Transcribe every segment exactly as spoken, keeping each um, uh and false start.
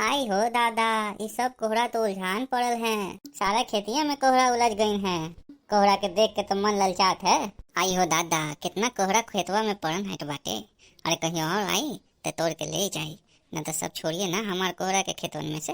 आई हो दादा, ई सब कोहरा तो उलझान पड़ल है। सारा खेतिया में कोहरा उलझ गइन है। कोहरा के देख के तो मन ललचात है। आई हो दादा, कितना कोहरा खेतवा में पड़न है बाटे। अरे कहीं और आई तो तोड़ के ले जाई, न तो सब छोड़िए ना हमार कोहरा के खेतवन में से।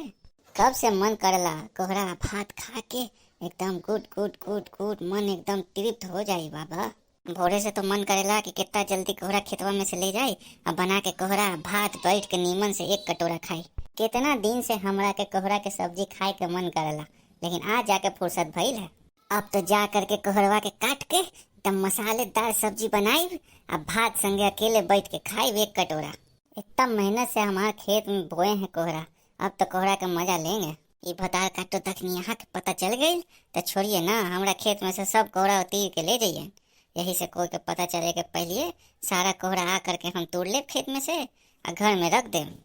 कब से मन करला कोहरा भात खा के एकदम गुट गुट गुट गुट मन एकदम तृप्त हो जाई बाबा। भोरे से तो मन करेला कि कितना जल्दी कोहरा खेतवा में से ले जाए, अब बना के कोहरा भात बैठ के नीमन से एक कटोरा खाई। कितना दिन से हमरा के कोहरा के सब्जी खाए के मन करेला, लेकिन आज जाके फुर्सत भइल है। अब तो जा करके कोहरवा के काट के एकदम मसालेदार सब्जी बनाई, अब भात संगे अकेले बैठ के खाई एक कटोरा। इतना मेहनत से हमार खेत में बोए हैं कोहरा, अब तो कोहरा के मजा लेंगे। ई भतार काटो दखिनिहा के पता चल गइल तो छोड़िए ना, हमरा खेत में से सब कोहरा तीर के ले जाइए। यही से कोई के पता चले के पहले सारा कोहरा आ करके हम तोड़ लेब खेत में से, आ घर में रख देब।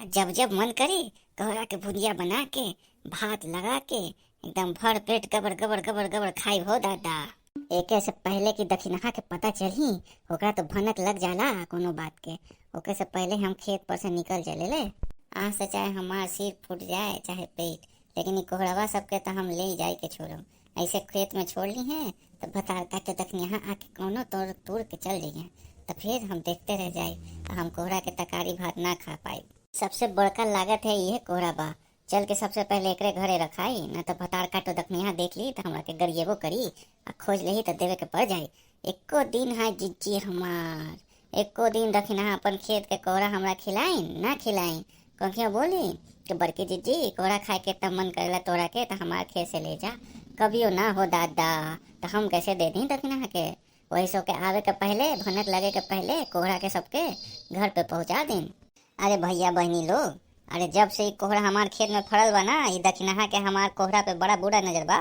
आ जब जब मन करी, कोहरा के भुजिया बना के, भात लगा के, एकदम भर पेट गबर गबर गबर गबर खाई हो दादा। एके से पहले कि दखिनहा के पता चली, ओकरा तो भनक लग जाला कोनो बात के। ओके से पहले हम खेत पर से निकल चले ले। आज से चाहे हमार सिर फूट जाए चाहे पेट, लेकिन ई कोहरवा सबके तो हम ले जाए के छोड़म। ऐसे खेत में छोड़ ली हैं तो भतार काटो दखिनहा आके कोनो तोड़ तोड़ के चल जाइए, तो फिर हम देखते रह जाए, हम कोहरा के तकारी भात ना खा पाए। सबसे बड़का लागत है यह कोहरा बा। चल के सबसे पहले एकरे घरे रखाई, ना तो भतार काटो दखिनहा देख ली तो हमरा के गरिएबो करी, आ खोज लेही तो देवे के पड़ जाई। एको दिन है जिज्जी हमार, एको दिन दखिनहा अपन खेत के कोहरा हमरा खिलाई ना खिलाई। कखियो बोली कि बड़की जिज्जी, कोहरा खाए के तब मन करेला तोरा के, तो हमार खेत से ले जा। कभियो ना हो दादा, तो हम कैसे दे दी दखिनहा के? वही सबके आवे के पहले, भनक लगे के पहले कोहरा के सबके घर पे पहुँचा दें। अरे भैया बहनी लोग, अरे जब से ई कोहरा हमार खेत में फड़ल बा ना, ई दखिनहा के हमार कोहरा पे बड़ा बुरा नजर बा।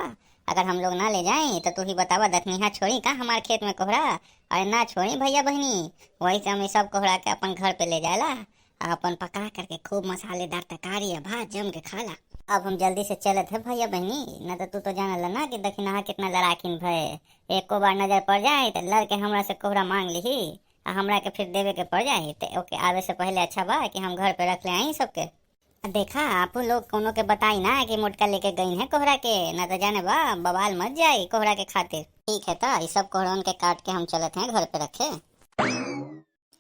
अगर हम लोग ना ले जाई तो तू ही बतावा, दखिनहा छोड़ी का हमार खेत में कोहरा? अरे ना छोड़ी भैया बहनी, वही से हम ई सब कोहरा के अपन घर पे ले जाएला, आ अपन पका करके खूब मसालेदार तरकारी या भात जम के खाला। अब हम जल्दी से चलत है भैया बहनी, ना तो तू तो जाना ला ना कि दखिनहा कितना लड़ाकिन भय। एको बार नजर पड़ जाए तो लड़ के हमरा से कोहरा मांग लिही, आ हमरा के फिर देवे के पड़ जाए। तो ओके आवे से पहले अच्छा बा कि हम घर पे रख ले आई सबके। आ देखा, आपू लोग कोनो के बताई ना कि मोटका लेके गई है कोहरा के, ना तो जाने बा बवाल मच जाए कोहरा के खातिर। ठीक है, तो ई सब कोहरन के काट के हम चलत हैं घर पे रखे।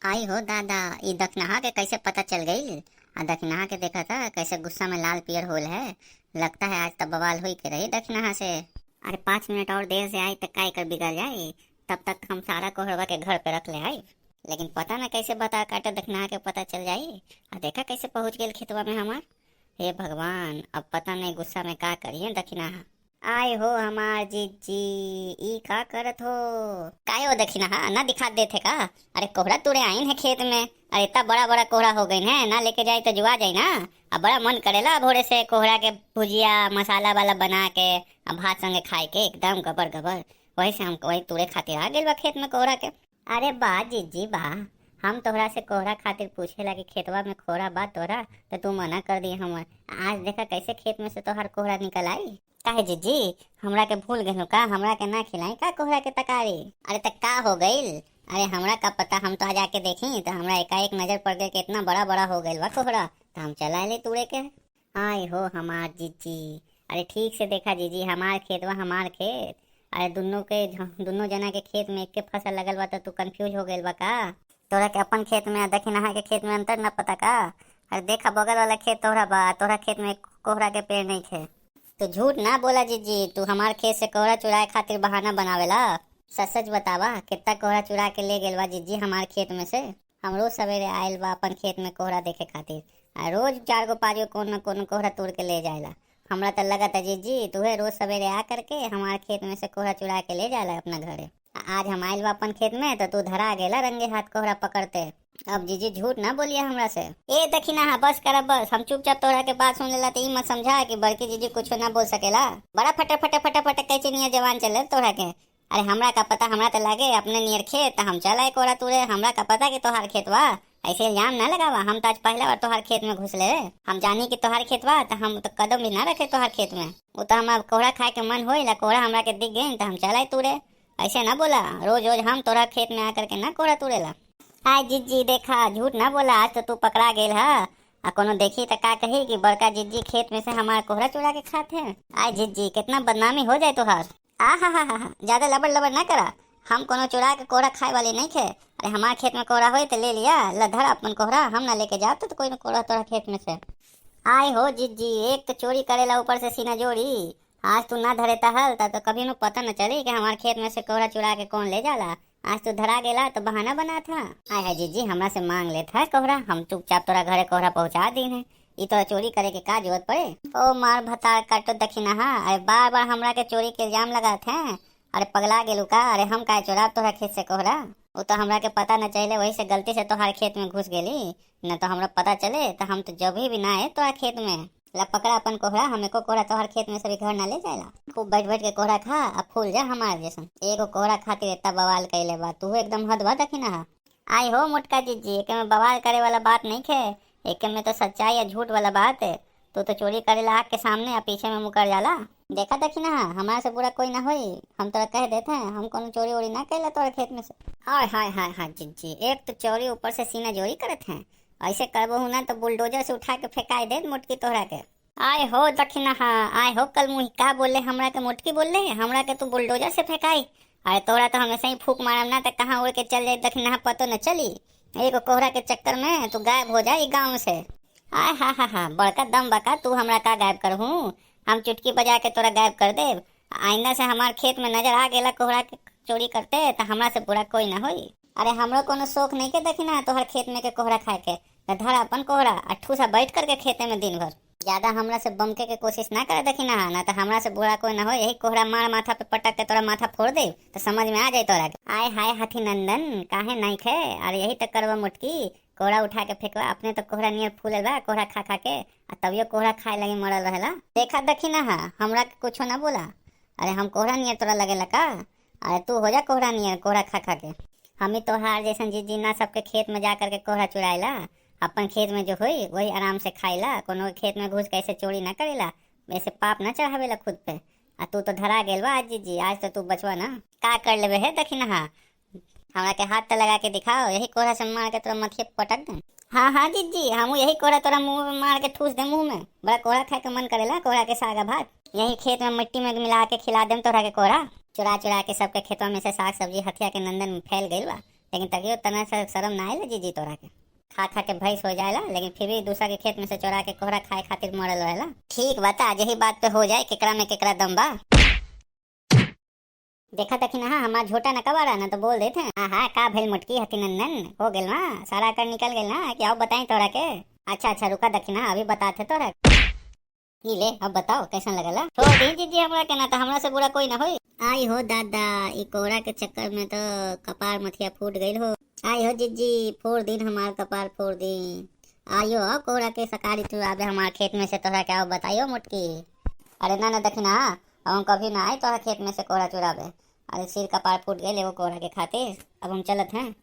आई हो दादा, ई दखिनहा के कैसे पता चल गई? आ दखिनहा के देखा था कैसे गुस्सा में लाल पियर होल है। लगता है आज तो बवाल होई के रही दखिनहा से। अरे पाँच मिनट और देर से आई तो का एकर बिगड़ जाए? तब तक हम सारा कोहरवा के घर पे रख ले आई। लेकिन पता ना कैसे भतार काटो दखिनहा के पता चल जाई। आ देखा कैसे पहुँच गइल खेतवा में हमार। हे भगवान, अब पता नहीं गुस्सा में का करिए दखिनहा। आय हो हमार जिज्जी, ई का करत हो? काय हो दखिनहा, ना दिखात देत है का? अरे कोहरा तुरे आइन है खेत में। अरे इतना बड़ा बड़ा कोहरा हो गइन है, ना लेके जाई तो जुआ जाई ना। अब बड़ा मन करेला भोरे से कोहरा के भुजिया मसाला वाला बना के, अब भात संगे खाए के एकदम गबर गबर। वही से हम वही तुरे खातिर आ गइल बा खेत में कोहरा के। अरे बा जिज्जी बा, हम तोहरा से कोहरा खातिर पूछे लागी खेतवा में कोहरा बा तोहरा, तो तू मना कर दी हमर। आज देखा कैसे खेत में से तोहार कोहरा निकल आई। काहे जिज्जी, हमरा के भूल गइलू का? हमरा के ना खिलाई का कोहरा के तकारी? अरे त का हो गइल? अरे हमरा का पता, हम तो आज आके देखी तो हमरा एकाएक नजर पड़ गइल कि इतना बड़ा बड़ा हो गइल बा कोहरा, तो हम चला ले तूड़े के। आय हो हमार जिज्जी, अरे ठीक से देखा जिज्जी, हमार खेत बा, हमार खेत। अरे दुनो के झ-, दुनो जना के खेत में एके फसल लगल बा, तो तू कंफ्यूज हो गइल बा का? तोरा के अपन खेत में आ दखिनहा के खेत में अंतर न पता का? अरे देखा बगल वाला खेत तोहरा बा, तोहरा खेत में कोहरा के पेड़ नहीं खे। तो झूठ ना बोला जिज्जी, तू हमार खेत से कोहरा चुराए खातिर बहाना बनावेला। सच सच बतावा, कितना कोहरा चुरा के ले गेल बा जिज्जी हमार खेत में से? हम रोज सवेरे आइल बा अपन खेत में कोहरा देखे खातिर, आ रोज चार गो पाँच गो कोनो न कोनो कोहरा तोड़ के ले जाएला। हमरा त लगत है जिज्जी, तुहे रोज सवेरे आ करके हमार खेत में से कोहरा चुरा के ले जाएला अपना घरे। आ आज हम आइल बा अपन खेत में, तो तू धरा गेला रंगे हाथ कोहरा पकड़ते। अब जिज्जी झूठ ना बोलिए हमरा से। ए दखिनहा, बस करा बस, हम चुपचाप तोहरा के बात सुन लेला, तो ई मत समझा कि बड़की जिज्जी कुछो ना बोल सकेला। बड़ा फटे फटे फटे फटे कैसे नियर जवान चले तोहरा के। अरे हमरा का पता, हमरा त लागे अपने नियर खेत, त हम चल आए कोहरा तूरे, हमरा का पता कि तोहार खेत बा। ऐसे इल्जाम ना लगावा, हम तो आज पहला बार तोहार खेत में घुसले। हम जानी कि तोहार खेत बा, त हम तो कदम भी ना रखे तोहार खेत में। वो तो हमार कोहरा खाए के मन होइला, कोहरा हमरा के दिख गई, त हम चल आए तूरे। ऐसे ना बोला, रोज रोज हम तोरा खेत में आकर के ना कोहरा तूरेला। हाय जिज्जी, देखा, झूठ ना बोला, आज तो तू पकड़ा गेल ह। आ कोनो देखी त का कही कि बड़का जिज्जी खेत में से हमार कोहरा चुरा के खात हैं। आय जिज्जी, कितना बदनामी हो जाए तोहार। आ हा हा हा हा, ज्यादा लबड़ लबड़ ना करा। हम कोनो चुरा के कोहरा खाए वाली नहीं खे। अरे हमार खेत में कोहरा होई त ले लिया, ल धर अपन कोहरा, हम ना लेके जात तो कोई ना कोहरा तोरा खेत में से। आय हो जिज्जी, एक तो चोरी करेला ऊपर से सीना जोरी। आज तू ना धरे त हल, तब तो कभी नु पता न चली कि हमार खेत में से कोहरा चुरा के कौन ले जाला। आज तू धरा गेला तो बहाना बनात ह। आय हाय जिज्जी, हमरा से मांग लेत ह कोहरा, हम चुपचाप तोरा घरे कोहरा पहुंचा दीन है। ई तोरा चोरी करे के का जरूरत पड़े? ओ मार भतार काटो दखिनहा, अरे बार बार हमरा के चोरी के इल्जाम लगात हैं। अरे पगला गेलू का? अरे हम काहे चोराब तोहरा खेत से कोहरा? उ तो हमरा के पता न चले, वही से गलती से तोहार खेत में घुस गेली, न तो हमरा पता चले तो हम तो जब भी ना आए तोहरा खेत में। ला पकड़ा अपन कोहरा, हम एको कोहरा तोहार खेत में से भी घर ना ले जाएला। खूब बैठ बैठ के कोहरा खा, आ फूल जा हमार जैसन। एगो कोहरा खातिर इतना बवाल कैले बा, तू एकदम हद बा दखिनहा। आई हो मोटका जिज्जी, एके में बवाल करे वाला बात नहीं खे, एके में तो सच्चाई या झूठ वाला बात है। तू तो चोरी करेला आग के सामने, आ पीछे में मुकर जाला। देखा दखिनहा, हमारा से बुरा कोई ना होई, हम तोरा कह देते हैं, हम कोनो चोरी वोरी ना कैला तोरा खेत में से। हाय हाय हाय हाय जिज्जी, एक तो चोरी ऊपर से सीना जोरी करत हैं, ऐसे करबहू ना तो बुलडोजर से उठा के फेंकाई दे मोटकी तोहरा के। आय हो दखिनहा, आय हो कलमुही, का बोले हमरा के मोटकी बोले, हमरा के तू बुलडोजर से फेंकाई। अरे तोरा तो हम ऐसे ही फूंक मारम ना तो कहाँ उड़ के चल जाए दखिनहा, पतो न चली। एगो कोहरा के चक्कर में तू गायब हो जाए गाँव से। आय हा हा हा, बड़का दम बका, तू हमरा का गायब करहू? हम चुटकी बजा के तोरा गायब कर देब। आइंदा से हमार खेत में नजर आ गेला कोहरा के चोरी करते तो हमरा से बुरा कोई ना होई। अरे हमरो कोनो शौक नहीं के दखिनहा तोहर खेत में के कोहरा खाए के। तो धर अपन कोहरा आ ठूसा बैठ करके खेते में दिन भर। ज्यादा हमरा से बमके के कोशिश ना करे दखिनहा, ना तो हमरा से बुरा कोई ना हो। यही कोहरा मार माथा पे पटक के तोरा माथा फोड़ दे तो समझ में आ जाए तोरा के। आय हाय हाथी नंदन, काहे नहीं खे? अरे यही तो करवा मोटकी, कोहरा उठा के फेंकवा। अपने तो कोहरा नियर फूलल बा कोहरा खा खा के, आ तबियो कोहरा खाए लगे मरल रहेला। देखा दखिनहा, हमरा के कुछो ना बोला। अरे हम कोहरा नियर तोरा लगेला का? अरे तू हो जा कोहरा नियर, कोहरा खा खा के। हम ही तोहार जैसन जिज्जी ना, सबके खेत में जा करके कोहरा चुराइला। अपन खेत में जो होई वही आराम से खाइला, कोनो के खेत में घुस के ऐसे चोरी ना करेला, ऐसे पाप ना चढ़ावेला खुद पे। आ तू तो धरा गेल बा आज जिज्जी, आज तो तू बचवा ना। का कर लेबे हे दखिनहा? हमरा के हाथ त लगा के दिखाओ, यही कोहरा से मार के तोरा मथिया पटक दे। हाँ हाँ जिज्जी, हमू यही कोहरा तोरा मुंह में मार के ठूस दे मुंह में। बड़ा कोहरा खाए के मन करेला, कोहरा के साग आ भात। यही खेत में मिट्टी में मिला के खिला देम तोहरा के कोहरा। चुरा चुरा के सबके खेतवा में से साग सब्जी हथिया के नंदन में फैल गइल बा, लेकिन तकियो तना से शर्म ना आइला जिज्जी तोहरा के। खा खा के भैंस हो जाएला, लेकिन फिर भी दूसरा के खेत में से चोरा के कोहरा खाए खातिर मरल रहेला। ठीक बा, त आज यही बात पे हो जाए, केकरा में केकरा दम बा। देखा दखिनहा, हमार झोटा न कबाड़ा, न तो बोल देते हैं। हाँ हाँ, का भइल मोटकी हथी नंदन, हो गेल ना सारा अकड़ निकल गेल ना, कि आओ बताई तोरा के। अच्छा अच्छा, रुका दखिनहा, अभी बताते तोरा। ई ले, अब बताओ कैसन लगला? छोड़ दी जिज्जी हमरा के, ना तो हमरा से बुरा कोई ना होई। आई हो दादा, ई कोहरा के चक्कर में तो कपार मथिया फूट गइल हो। आई हो जिज्जी, फोड़ दीन हमार कपार फोड़ दीन। आयो, आओ कोहरा के सकारी तू आबे हमार खेत में से तोहरा के आओ बताइयो मोटकी। अरे ना ना दखिनहा, अब हम कभी ना आए तोहरा खेत में से कोहरा चुराबे। अरे सिर कपार फूट गइल एगो कोहरा के खातिर, अब हम चलत हैं।